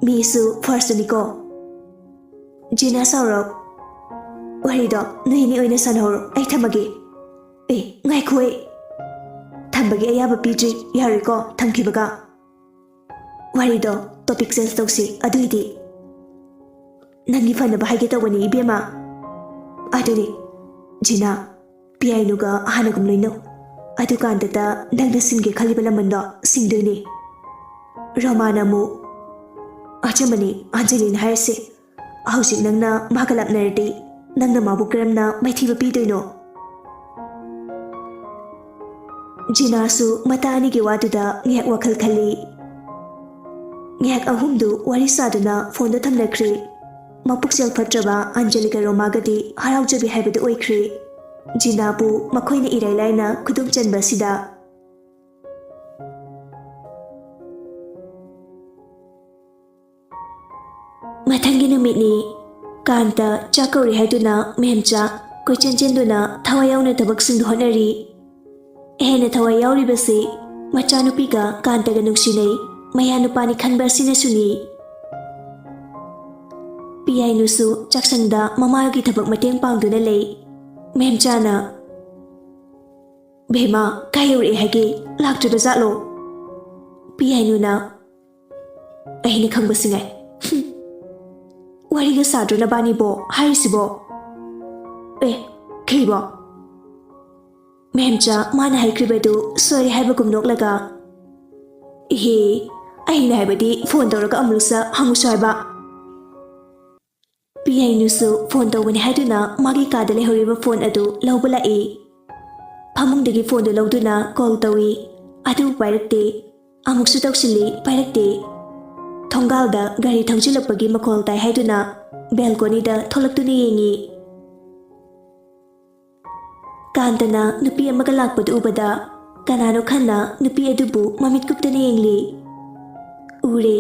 ꯃꯤꯁꯨ ꯐꯥꯔꯁꯇꯅꯤꯀꯣ꯫" ꯖꯤꯅꯥ ꯁꯥꯎꯔꯣ꯫ "ꯋꯥꯔꯤꯗꯣ ꯅꯣꯏ ꯑꯅꯤ ꯑꯣꯏꯅ ꯁꯥꯟꯅꯍꯧꯔꯣ, ꯑꯩ ꯊꯝꯃꯒꯦ꯫" "ꯑꯦ, ꯉꯥꯏꯈꯣ, ꯑꯩ ꯊꯝꯕꯒꯤ ꯑꯌꯥꯕ ꯄꯤꯗ꯭ꯔꯤ, ꯌꯥꯔꯣꯏꯀꯣ ꯊꯝꯈꯤꯕꯒ꯫ ꯋꯥꯔꯤꯗꯣ ꯇꯣꯄꯤꯛ ꯆꯦꯟꯖ ꯇꯧꯁꯤ, ꯑꯗꯨꯏꯗꯤ꯫" "ꯅꯪꯒꯤ ꯐꯅꯕ ꯍꯥꯏꯒꯦ ꯇꯧꯕꯅꯤ ꯏꯕꯦꯝꯃ꯫ ꯑꯗꯨꯅꯤ, ꯖꯤꯅꯥ, ꯄꯤꯌꯥꯏꯅꯨꯒ ꯍꯥꯟꯅꯒꯨꯝ ꯂꯣꯏꯅꯧ꯫ ꯑꯗꯨꯀꯥꯟꯗꯇ ꯅꯪꯅ ꯁꯤꯟꯒꯦ ꯈꯜꯂꯤꯕ ꯂꯃꯟꯗꯣ ꯁꯤꯡꯗꯣꯏꯅꯤ꯫" ꯔꯣꯃꯥꯅ ꯑꯃꯨꯛ, "ꯑꯆꯨꯝꯕꯅꯤ ꯑꯟꯖꯂꯤꯅ ꯍꯥꯏꯔꯤꯁꯦ꯫ ꯍꯧꯖꯤꯛ ꯅꯪꯅ ꯃꯥꯒ ꯂꯥꯞꯅꯔꯗꯤ ꯅꯪꯅ ꯃꯥꯕꯨ ꯀꯔꯝꯅ ꯃꯥꯏꯊꯤꯕ ꯄꯤꯗꯣꯏꯅꯣ?" ꯖꯤꯅꯥꯁꯨ ꯃꯇꯥ ꯑꯅꯤꯒꯤ ꯋꯥꯗꯨꯗ ꯉꯥꯏꯍꯥꯛ ꯋꯥꯈꯜ ꯈꯜꯂꯤ꯫ ꯉꯥꯏꯍꯥꯛ ꯑꯍꯨꯝꯗꯨ ꯋꯥꯔꯤ ꯁꯥꯗꯨꯅ ꯐꯣꯟꯗꯣ ꯊꯝꯅꯈ꯭ꯔꯦ꯫ ꯃꯄꯨꯛꯆꯦꯜ ꯐꯠꯇ꯭ꯔꯕ ꯑꯟꯖꯂꯤꯒ ꯔꯣꯃꯥꯒꯗꯤ ꯍꯔꯥꯎꯖꯕꯤ ꯍꯥꯏꯕꯗꯨ ꯑꯣꯏꯈ꯭ꯔꯦ꯫ ꯖꯤꯅꯥꯕꯨ ꯃꯈꯣꯏꯅ ꯏꯔꯥꯏ ꯂꯥꯏꯅ ꯈꯨꯗꯣꯝ ꯆꯟꯕ ꯑꯁꯤꯗ꯫ ꯃꯊꯪꯒꯤ ꯅꯨꯃꯤꯠꯅꯤ꯫ ꯀꯥꯟꯇ ꯆꯥꯛ ꯀꯧꯔꯤ ꯍꯥꯏꯗꯨꯅ ꯃꯦꯝꯆꯥ ꯀꯣꯏꯆꯦꯟ ꯆꯦꯟꯗꯨꯅ ꯊꯋꯥꯏ ꯌꯥꯎꯅ ꯊꯕꯛꯁꯤꯡꯗꯨ ꯍꯣꯠꯅꯔꯤ꯫ ꯍꯦꯟꯅ ꯊꯋꯥꯏ ꯌꯥꯎꯔꯤꯕꯁꯤ ꯃꯆꯥꯅꯨꯄꯤꯒ ꯀꯥꯟꯇꯒ ꯅꯨꯡꯁꯤꯅꯩ, ꯃꯌꯥ ꯅꯨꯄꯥꯅꯤ ꯈꯟꯕ ꯑꯁꯤꯅꯁꯨꯅꯤ꯫ ꯄꯤꯌꯥꯏꯅꯨꯁꯨ ꯆꯥꯛꯁꯪꯗ ꯃꯃꯥꯒꯤ ꯊꯕꯛ ꯃꯇꯦꯡ ꯄꯥꯡꯗꯨꯅ ꯂꯩ꯫ ꯃꯦꯝꯆꯥꯅ, "ꯕꯦꯝꯃ, ꯀꯥꯏ ꯌꯧꯔꯛꯑꯦ ꯍꯥꯏꯒꯦ? ꯂꯥꯛꯇ꯭ꯔꯤꯕ ꯖꯥꯠꯂꯣ?" ꯄꯤꯌꯥꯏꯅꯨꯅ, "ꯑꯩꯅ ꯈꯪꯕꯁꯤꯉꯥꯏ꯫ ꯍꯨꯝ꯫ ꯋꯥꯔꯤꯒ ꯁꯥꯗ꯭ꯔꯣ ꯅꯕꯥꯅꯤꯕꯣ ꯍꯥꯏꯔꯤꯁꯤꯕꯣ?" "ꯑꯦ, ꯀꯩꯕꯣ?" ꯃꯦꯝꯆꯥ ꯃꯥꯅ ꯍꯥꯏꯈ꯭ꯔꯤꯕꯗꯨ ꯁꯣꯏꯔꯦ ꯍꯥꯏꯕꯒꯨꯝ ꯅꯣꯛꯂꯒ, "ꯏꯍꯦ, ꯑꯩꯅ ꯍꯥꯏꯕꯗꯤ ꯐꯣꯟ ꯇꯧꯔꯒ ꯑꯃꯨꯔꯛꯁ ꯍꯪꯉꯨꯁꯨ ꯍꯥꯏꯕ꯫" ꯄꯤꯌꯥꯏꯅꯨꯁꯨ ꯐꯣꯟ ꯇꯧꯕꯅꯤ ꯍꯥꯏꯗꯨꯅ ꯃꯥꯒꯤ ꯀꯥꯗ ꯂꯩꯍꯧꯔꯤꯕ ꯐꯣꯟ ꯑꯗꯨ ꯂꯧꯕ ꯂꯥꯛꯏ꯫ ꯐꯃꯨꯡꯗꯒꯤ ꯐꯣꯟꯗꯨ ꯂꯧꯗꯨꯅ ꯀꯣꯜ ꯇꯧꯏ, ꯑꯗꯨꯕꯨ ꯄꯥꯏꯔꯛꯇꯦ꯫ ꯑꯃꯨꯛꯁꯨ ꯇꯧꯁꯤꯜꯂꯤ, ꯄꯥꯏꯔꯛꯇꯦ꯫ ꯊꯣꯡꯒꯥꯜꯗ ꯒꯥꯔꯤ ꯊꯧꯖꯤꯜꯂꯛꯄꯒꯤ ꯃꯈꯣꯜ ꯇꯥꯏ ꯍꯥꯏꯗꯨꯅ ꯕꯦꯜꯀꯣꯅꯤꯗ ꯊꯣꯛꯂꯛꯇꯨꯅ ꯌꯦꯡꯉꯤ꯫ ꯀꯥꯟꯇꯅ ꯅꯨꯄꯤ ꯑꯃꯒ ꯂꯥꯛꯄꯗꯨ ꯎꯕꯗ ꯀꯅꯥꯅꯣ ꯈꯟꯅ ꯅꯨꯄꯤ ꯑꯗꯨꯕꯨ ꯃꯃꯤꯠ ꯀꯨꯞꯇꯅ ꯌꯦꯡꯂꯤ꯫ ꯎꯔꯦ,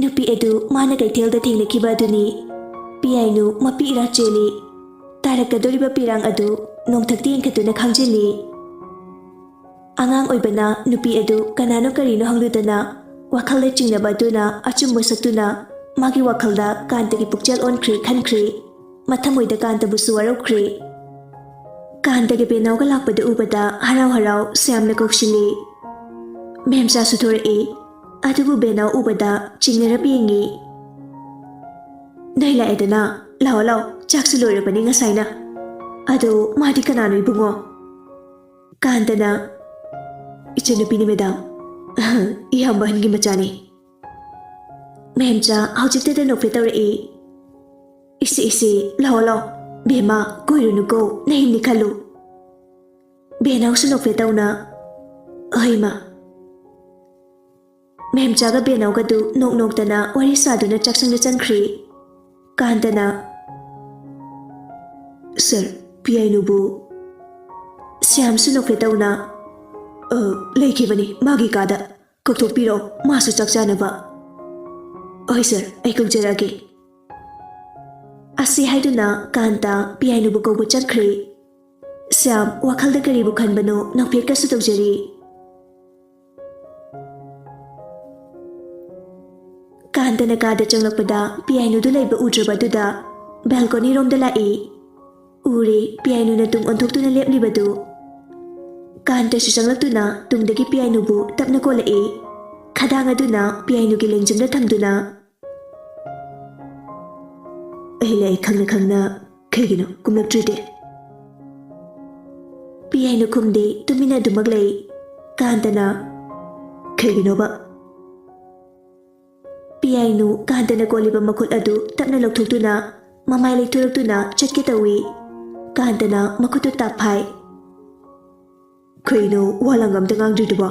ꯅꯨꯄꯤ ꯑꯗꯨ ꯃꯥꯅ ꯀꯩꯊꯦꯜꯗ ꯊꯦꯡꯅꯈꯤꯕ ꯑꯗꯨꯅꯤ꯫ ꯄꯤꯌꯥꯏꯅꯨ ꯃꯄꯤ ꯏꯔꯥ ꯆꯦꯜꯂꯤ꯫ ꯇꯥꯔꯛꯀꯗꯧꯔꯤꯕ ꯄꯤꯔꯥꯡ ꯑꯗꯨ ꯅꯣꯡꯊꯛꯇ ꯌꯦꯡꯈꯠꯇꯨꯅ ꯈꯥꯡꯖꯤꯜꯂꯤ꯫ ꯑꯉꯥꯡ ꯑꯣꯏꯕꯅ ꯅꯨꯄꯤ ꯑꯗꯨ ꯀꯅꯥꯅꯣ ꯀꯔꯤꯅꯣ ꯍꯪꯂꯨꯗꯅ ꯋꯥꯈꯜꯗ ꯆꯤꯡꯅꯕ ꯑꯗꯨꯅ ꯑꯆꯨꯝꯕ ꯁꯛꯇꯨꯅ ꯃꯥꯒꯤ ꯋꯥꯈꯜꯗ ꯀꯥꯟꯇꯒꯤ ꯄꯨꯛꯆꯦꯜ ꯑꯣꯟꯈ꯭ꯔꯦ ꯈꯟꯈ꯭ꯔꯦ꯫ ꯃꯊꯃꯣꯏꯗ ꯀꯥꯟꯇꯕꯨꯁꯨ ꯋꯥꯔꯧꯈ꯭ꯔꯦ꯫ ꯀꯥꯟꯇꯒ ꯕꯦꯅꯥꯎꯒ ꯂꯥꯛꯄꯗ ꯎꯕꯗ ꯍꯔꯥꯎ ꯍꯔꯥꯎ ꯁ꯭ꯌꯥꯝꯅ ꯀꯧꯁꯤꯜꯂꯤ꯫ ꯃꯦꯝꯆꯥꯁꯨ ꯊꯣꯔꯛꯏ꯫ ꯑꯗꯨꯕꯨ ꯕꯦꯅꯥꯎ ꯎꯕꯗ ꯆꯤꯡꯅꯔꯞ ꯌꯦꯡꯉꯤ꯫ "ꯅꯣꯏ ꯂꯥꯛꯑꯦꯗꯅ, ꯂꯥꯛꯑꯣ ꯂꯥꯛꯑꯣ, ꯆꯥꯛꯁꯨ ꯂꯣꯏꯔꯕꯅꯤ ꯉꯁꯥꯏꯅ꯫ ꯑꯗꯣ ꯃꯥꯗꯤ ꯀꯅꯥꯅꯣ ꯏꯕꯨꯡꯉꯣ?" ꯀꯥꯟꯇꯅ, "ꯏꯆꯟꯅꯨꯄꯤꯅꯤ ꯃꯦꯗꯥꯝ, ꯏꯌꯥꯝꯕ ꯑꯍꯟꯒꯤ ꯃꯆꯥꯅꯤ꯫" ꯃꯦꯝꯆꯥ ꯍꯧꯖꯤꯛꯇꯗ ꯅꯣꯛꯐꯦ ꯇꯧꯔꯛꯏ꯫ "ꯏꯁꯤ ꯏꯁꯤ, ꯂꯥꯛꯑꯣ ꯂꯥꯛꯑꯣ, ꯕꯦꯝꯃ, ꯀꯣꯏꯔꯨꯅꯨꯀꯣ, ꯅꯌꯨꯝꯅꯤ ꯈꯜꯂꯨ꯫" ꯕꯦꯅꯥꯎꯁꯨ ꯅꯣꯛꯐꯦ ꯇꯧꯅ, "ꯍꯣꯏ ꯏꯃꯥ꯫" ꯃꯦꯝꯆꯥꯒ ꯕꯦꯅꯥꯎꯒꯗꯨ ꯅꯣꯛ ꯅꯣꯛꯇꯅ ꯋꯥꯔꯤ ꯁꯥꯗꯨꯅ ꯆꯥꯛꯁꯪꯗ ꯆꯪꯈ꯭ꯔꯤ꯫ ꯀꯥꯟꯇꯅ, "ꯁꯥꯔ, ꯄꯤꯌꯥꯏꯅꯨꯕꯨ?" ꯁ꯭ꯌꯥꯝꯁꯨ ꯅꯣꯛꯐꯦ ꯇꯧꯅ, "ꯑ, ꯂꯩꯈꯤꯕꯅꯤ ꯃꯥꯒꯤ ꯀꯥꯗ꯫ ꯀꯧꯊꯣꯛꯄꯤꯔꯣ, ꯃꯥꯁꯨ ꯆꯥꯛ ꯆꯥꯅꯕ꯫" "ꯍꯣꯏ ꯁꯥꯔ, ꯑꯩ ꯀꯧꯖꯔꯛꯑꯒꯦ꯫" ꯑꯁꯤ ꯍꯥꯏꯗꯨꯅ ꯀꯥꯟꯇ ꯄꯤꯌꯥꯏꯅꯨꯕꯨ ꯀꯧꯕ ꯆꯠꯈ꯭ꯔꯦ꯫ ꯁ꯭ꯌꯥꯝ ꯋꯥꯈꯜꯗ ꯀꯔꯤꯕꯨ ꯈꯟꯕꯅꯣ ꯅꯣꯛꯐꯦꯠꯀꯁꯨ ꯇꯧꯖꯔꯤ꯫ ꯀꯥꯟꯇꯅ ꯀꯥꯗ ꯆꯪꯂꯛꯄꯗ ꯄꯤꯌꯥꯏꯅꯨꯗꯨ ꯂꯩꯕ ꯎꯗ꯭ꯔꯕ ꯑꯗꯨꯗ ꯕꯦꯜꯀꯣꯅꯤ ꯔꯣꯝꯗ ꯂꯥꯛꯏ꯫ ꯎꯔꯦ ꯄꯤꯌꯥꯏꯅꯨꯅ ꯇꯨꯡ ꯑꯣꯟꯊꯣꯛꯇꯨꯅ ꯂꯦꯞꯂꯤꯕꯗꯨ꯫ ꯀꯥꯟꯇꯁꯨ ꯆꯪꯂꯛꯇꯨꯅ ꯇꯨꯡꯗꯒꯤ ꯄꯤꯌꯥꯏꯅꯨꯕꯨ ꯇꯞꯅ ꯀꯣꯜꯂꯛꯏ꯫ ꯈꯗꯥꯡ ꯑꯗꯨꯅ ꯄꯤꯌꯥꯏꯅꯨꯒꯤ ꯂꯦꯡꯖꯨꯝꯗ ꯊꯝꯗꯨꯅ, "ꯑꯩ ꯂꯥꯛꯏ ꯈꯪꯅ ꯈꯪꯅ ꯀꯩꯒꯤꯅꯣ ꯀꯨꯝꯂꯛꯇ꯭ꯔꯤꯗꯤ?" ꯄꯤꯌꯥꯏꯅꯨ ꯈꯨꯝꯗꯦ, ꯇꯨꯃꯤꯟꯅ ꯑꯗꯨꯃꯛ ꯂꯩ꯫ ꯀꯥꯟꯇꯅ, "ꯀꯩꯒꯤꯅꯣꯕ?" ꯄꯤꯌꯥꯏꯅꯨ ꯀꯥꯟꯇꯅ ꯀꯣꯜꯂꯤꯕ ꯃꯈꯨꯠ ꯑꯗꯨ ꯇꯞꯅ ꯂꯧꯊꯣꯛꯇꯨꯅ ꯃꯃꯥꯏ ꯂꯩꯊꯣꯔꯛꯇꯨꯅ ꯆꯠꯀꯦ ꯇꯧꯏ꯫ ꯀꯥꯟꯇꯅ ꯃꯈꯨꯠꯇꯨ ꯇꯥꯛꯐꯥꯏ꯫ "ꯀꯩꯅꯣ ꯋꯥ ꯂꯪ ꯑꯝꯇ ꯉꯥꯡꯗ꯭ꯔꯤꯗꯨꯕꯣ?"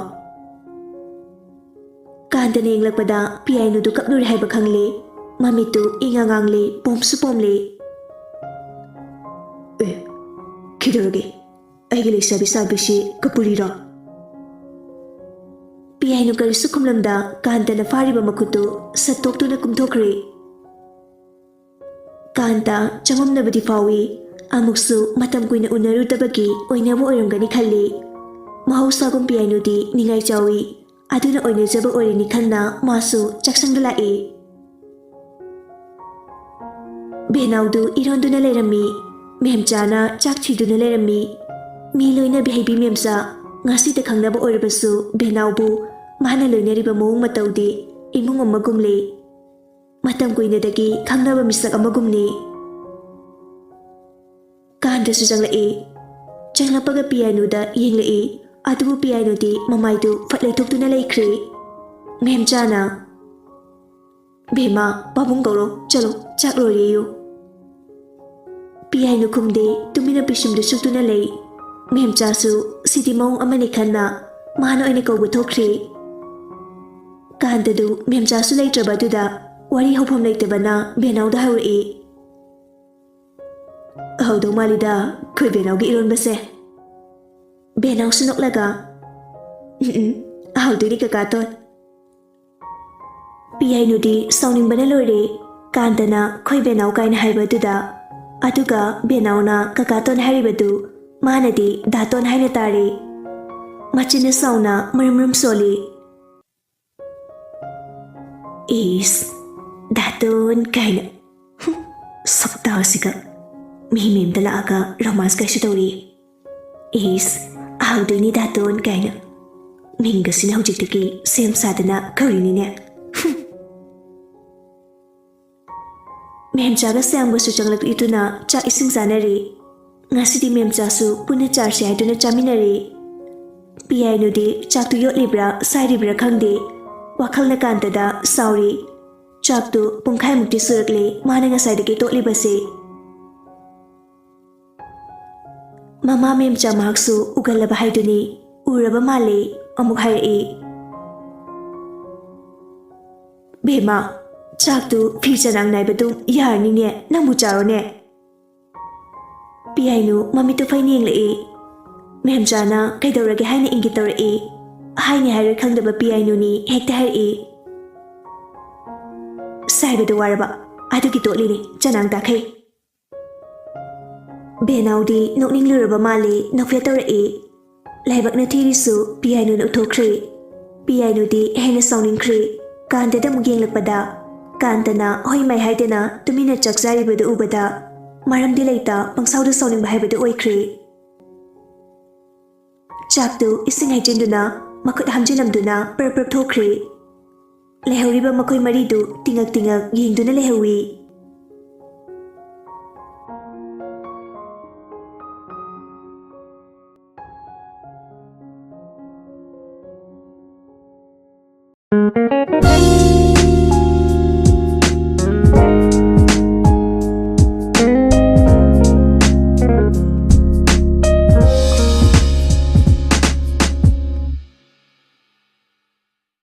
ꯀꯥꯟꯇꯅ ꯌꯦꯡꯂꯛꯄꯗ ꯄꯤꯌꯥꯏꯅꯨꯗꯨ ꯀꯞꯂꯨꯔꯦ ꯍꯥꯏꯕ ꯈꯪꯂꯦ꯫ ꯃꯃꯤꯠꯇꯨ ꯏꯉꯥ ꯉꯥꯡꯂꯦ, ꯄꯣꯝꯁꯨ ꯄꯣꯝꯂꯦ꯫ "ꯑꯦ, ꯀꯩꯗꯧꯔꯒꯦ? ꯑꯩꯒꯤ ꯂꯩꯁꯥꯕꯤ ꯁꯥꯕꯤꯁꯤ ꯀꯄꯨꯔꯤꯔꯣ?" ꯄꯤꯌꯥꯏꯅꯨ ꯀꯔꯤꯁꯨ ꯈꯨꯝꯂꯝꯗ ꯀꯥꯟꯇꯅ ꯐꯥꯔꯤꯕ ꯃꯈꯨꯠꯇꯨ ꯁꯠꯇꯣꯛꯇꯨꯅ ꯀꯨꯝꯊꯣꯛꯈ꯭ꯔꯦ꯫ ꯀꯥꯟꯇ ꯆꯃꯝꯅꯕꯗꯤ ꯐꯥꯎꯏ꯫ ꯑꯃꯨꯛꯁꯨ ꯃꯇꯝ ꯀꯨꯏꯅ ꯎꯅꯔꯨꯗꯕꯒꯤ ꯑꯣꯏꯅꯕ ꯑꯣꯏꯔꯝꯒꯅꯤ ꯈꯜꯂꯤ꯫ ꯃꯍꯧꯁꯥꯒꯨꯝ ꯄꯤꯌꯥꯏꯅꯨꯗꯤ ꯅꯤꯡꯉꯥꯏ ꯆꯥꯎꯏ꯫ ꯑꯗꯨꯅ ꯑꯣꯏꯅꯖꯕ ꯑꯣꯏꯔꯤꯅꯤ ꯈꯟꯅ ꯃꯥꯁꯨ ꯆꯥꯛꯁꯪꯗ ꯂꯥꯛꯏ꯫ ꯕꯦꯅꯥꯎꯗꯨ ꯏꯔꯣꯟꯗꯨꯅ ꯂꯩꯔꯝꯃꯤ꯫ ꯃꯦꯝꯆꯥꯅ ꯆꯥꯛ ꯊꯤꯗꯨꯅ ꯂꯩꯔꯝꯃꯤ꯫ ꯃꯤ ꯂꯣꯏꯅꯕꯤ ꯍꯩꯕꯤ ꯃꯦꯝꯆꯥ, ꯉꯁꯤꯗ ꯈꯪꯅꯕ ꯑꯣꯏꯔꯕꯁꯨ ꯕꯦꯅꯥꯎꯕꯨ ꯃꯥꯅ ꯂꯣꯏꯅꯔꯤꯕ ꯃꯑꯣꯡ ꯃꯇꯧꯗꯤ ꯏꯃꯨꯡ ꯑꯃꯒꯨꯝꯂꯦ꯫ ꯃꯇꯝ ꯀꯨꯏꯅꯗꯒꯤ ꯈꯪꯅꯕ ꯃꯤꯁꯛ ꯑꯃꯒꯨꯝꯅꯤ꯫ ꯀꯥꯟꯗꯁꯨ ꯆꯪꯂꯛꯏ꯫ ꯆꯪꯂꯛꯄꯒ ꯄꯤꯌꯥꯏꯅꯨꯗ ꯌꯦꯡꯂꯛꯏ꯫ ꯑꯗꯨꯕꯨ ꯄꯤꯌꯥꯏꯅꯨꯗꯤ ꯃꯃꯥꯏꯗꯨ ꯐꯠ ꯂꯩꯊꯣꯛꯇꯨꯅ ꯂꯩꯈ꯭ꯔꯦ꯫ ꯃꯦꯝꯆꯥꯅ, "ꯕꯦꯝꯃ, ꯄꯥꯕꯨꯡ ꯀꯧꯔꯣ, ꯆꯠꯂꯣ, ꯆꯥꯛ ꯂꯣꯏꯔꯦꯌꯨ꯫" ꯄꯤꯌꯥꯏꯅꯨ ꯈꯨꯝꯗꯦ, ꯇꯨꯃꯤꯟꯅ ꯄꯤꯁꯨꯝꯗꯨ ꯁꯨꯛꯇꯨꯅ ꯂꯩ꯫ ꯃꯦꯝꯆꯥꯁꯨ ꯁꯤꯗꯤ ꯃꯑꯣꯡ ꯑꯃꯅꯤ ꯈꯟꯅ ꯃꯥꯅ ꯑꯣꯏꯅ ꯀꯧꯕ ꯊꯣꯛꯈ꯭ꯔꯦ꯫ ꯀꯥꯟꯗꯗꯨ ꯃꯦꯝꯆꯥꯁꯨ ꯂꯩꯇ꯭ꯔꯕ ꯑꯗꯨꯗ ꯋꯥꯔꯤ ꯍꯧꯐꯝ ꯂꯩꯇꯕꯅ ꯕꯦꯅꯥꯎꯗ ꯍꯧꯔꯛꯏ꯫ "ꯍꯧꯗꯧ ꯃꯥꯜꯂꯤꯗ ꯑꯩꯈꯣꯏ ꯕꯦꯅꯥꯎꯒꯤ ꯏꯔꯣꯟꯕꯁꯦ꯫" ꯕꯦꯅꯥꯎꯁꯨ ꯅꯣꯛꯂꯒ, "ꯎꯝ, ꯎꯝ, ꯍꯧꯗꯣꯏꯅꯤ ꯀꯀꯥꯇꯣꯟ꯫" ꯄꯤꯌꯥꯏꯅꯨꯗꯤ ꯁꯥꯎꯅꯤꯡꯕꯅ ꯂꯣꯏꯔꯦ꯫ ꯀꯥꯟꯇꯅ "ꯑꯩꯈꯣꯏ ꯕꯦꯅꯥꯎ" ꯀꯥꯏꯅ ꯍꯥꯏꯕ ꯑꯗꯨꯗ꯫ ꯑꯗꯨꯒ ꯕꯦꯅꯥꯎꯅ "ꯀꯀꯥꯇꯣꯟ" ꯍꯥꯏꯔꯤꯕꯗꯨ ꯃꯥꯅꯗꯤ "ꯗꯥꯇꯣꯟ" ꯍꯥꯏꯅ ꯇꯥꯔꯦ꯫ ꯃꯆꯤꯟꯅ ꯁꯥꯎꯅ ꯃꯔꯨꯝ ꯃꯔꯨꯝ ꯁꯣꯜꯂꯤ꯫ ꯏꯁ, ꯗꯥꯇꯣꯟ ꯀꯥꯏꯅ꯫ ꯍꯨꯝ, ꯁꯛꯇꯥꯁꯤꯒ꯫ ꯃꯤ ꯃꯌꯨꯝꯗ ꯂꯥꯛꯑꯒ ꯔꯣꯃꯥꯟꯁ ꯀꯩꯁꯨ ꯇꯧꯔꯤ꯫ ꯏꯁ, ꯍꯥꯎꯗꯣꯏꯅꯤ ꯗꯥꯇꯣꯟ ꯀꯥꯏꯅ꯫ ꯃꯤꯡꯒꯁꯤꯅ ꯍꯧꯖꯤꯛꯇꯒꯤ ꯁꯦꯝ ꯁꯥꯗꯅ ꯀꯧꯔꯤꯅꯤꯅꯦ꯫ ꯍꯨꯝ꯫ ꯃꯦꯝꯆꯥꯒ ꯁ꯭ꯌꯥꯝꯒꯁꯨ ꯆꯪꯂꯛꯏꯗꯨꯅ ꯆꯥꯛ ꯏꯁꯤꯡ ꯆꯥꯅꯔꯤ꯫ ꯉꯁꯤꯗꯤ ꯃꯦꯝꯆꯥꯁꯨ ꯄꯨꯟꯅ ꯆꯥꯔꯁꯤ ꯍꯥꯏꯗꯨꯅ ꯆꯥꯃꯤꯟꯅꯔꯤ꯫ ꯄꯤꯌꯥꯏꯅꯨꯗꯤ ꯆꯥꯛꯇꯨ ꯌꯣꯠꯂꯤꯕ꯭ꯔꯥ ꯁꯥꯏꯔꯤꯕ꯭ꯔꯥ ꯈꯪꯗꯦ, ꯋꯥꯈꯜꯅ ꯀꯥꯟꯇꯗ ꯁꯥꯎꯔꯤ꯫ ꯆꯥꯛꯇꯨ ꯄꯨꯡꯈꯥꯏꯃꯨꯛꯇꯤ ꯁꯨꯔꯛꯂꯦ ꯃꯥꯅ ꯉꯁꯥꯏꯗꯒꯤ ꯇꯣꯠꯂꯤꯕꯁꯦ꯫ ꯃꯃꯥ ꯃꯦꯝꯆꯥ ꯃꯍꯥꯛꯁꯨ ꯎꯒꯜꯂꯕ ꯍꯥꯏꯗꯨꯅꯤ꯫ ꯎꯔꯕ ꯃꯥꯜꯂꯦ꯫ ꯑꯃꯨꯛ ꯍꯥꯏꯔꯛꯏ, "ꯕꯦꯝꯃ, ꯆꯥꯛꯇꯨ ꯐꯤ ꯆꯅꯥꯡ ꯅꯥꯏꯕꯗꯨ ꯌꯥꯔꯅꯤꯅꯦ, ꯅꯪꯕꯨ ꯆꯥꯔꯣꯅꯦ꯫" ꯄꯤꯌꯥꯏꯅꯨ ꯃꯃꯤꯠꯇꯨ ꯐꯩꯅ ꯌꯦꯡꯂꯛꯏ꯫ ꯃꯦꯝꯆꯥꯅ ꯀꯩꯗꯧꯔꯒꯦ ꯍꯥꯏꯅ ꯏꯪꯒꯤꯠ ꯇꯧꯔꯛꯏ꯫ ꯍꯥꯏꯅꯤ ꯍꯥꯏꯔꯣꯏ ꯈꯪꯗꯕ ꯄꯤꯌꯥꯏꯅꯨꯅꯤ ꯍꯦꯛꯇ ꯍꯥꯏꯔꯛꯏ, "ꯁꯥꯏꯕꯗꯨ ꯋꯥꯔꯕ? ꯑꯗꯨꯒꯤ ꯇꯣꯠꯂꯤꯅꯤ, ꯆꯅꯥꯡ ꯇꯥꯈꯩ꯫" ꯕꯦꯅꯥꯎꯗꯤ ꯅꯣꯛꯅꯤꯡꯂꯨꯔꯕ ꯃꯥꯜꯂꯤ, ꯅꯣꯛꯐꯦꯠ ꯇꯧꯔꯛꯏ꯫ ꯂꯥꯏꯕꯛꯅ ꯊꯤꯔꯤꯁꯨ ꯄꯤꯌꯥꯏꯅꯨꯅ ꯎꯠꯊꯣꯛꯈ꯭ꯔꯦ꯫ ꯄꯤꯌꯥꯏꯅꯨꯗꯤ ꯍꯦꯟꯅ ꯁꯥꯎꯅꯤꯡꯈ꯭ꯔꯦ꯫ ꯀꯥꯟꯇꯗ ꯑꯃꯨꯛ ꯌꯦꯡꯂꯛꯄꯗ, ꯀꯥꯟꯇꯅ ꯍꯣꯏ ꯃꯥꯏ ꯍꯥꯏꯗꯅ ꯇꯨꯃꯤꯟꯅ ꯆꯥꯛ ꯆꯥꯔꯤꯕꯗꯨ ꯎꯕꯗ, ꯃꯔꯝꯗꯤ ꯂꯩꯇ ꯄꯪꯁꯥꯎꯗ ꯁꯥꯎꯅꯤꯡꯕ ꯍꯥꯏꯕꯗꯨ ꯑꯣꯏꯈ꯭ꯔꯦ꯫ ꯆꯥꯛꯇꯨ ꯏꯁꯤꯡ ꯍꯩꯖꯤꯟꯗꯨꯅ ꯃꯈꯨꯠ ꯍꯥꯝꯖꯤꯜꯂꯝꯗꯨꯅ ꯄ꯭ꯔꯞ ꯄ꯭ꯔꯞ ꯊꯣꯛꯈ꯭ꯔꯦ꯫ ꯂꯩꯍꯧꯔꯤꯕ ꯃꯈꯣꯏ ꯃꯔꯤꯗꯨ ꯇꯤꯉꯛ ꯇꯤꯉꯛ ꯌꯦꯡꯗꯨꯅ ꯂꯩꯍꯧꯏ꯫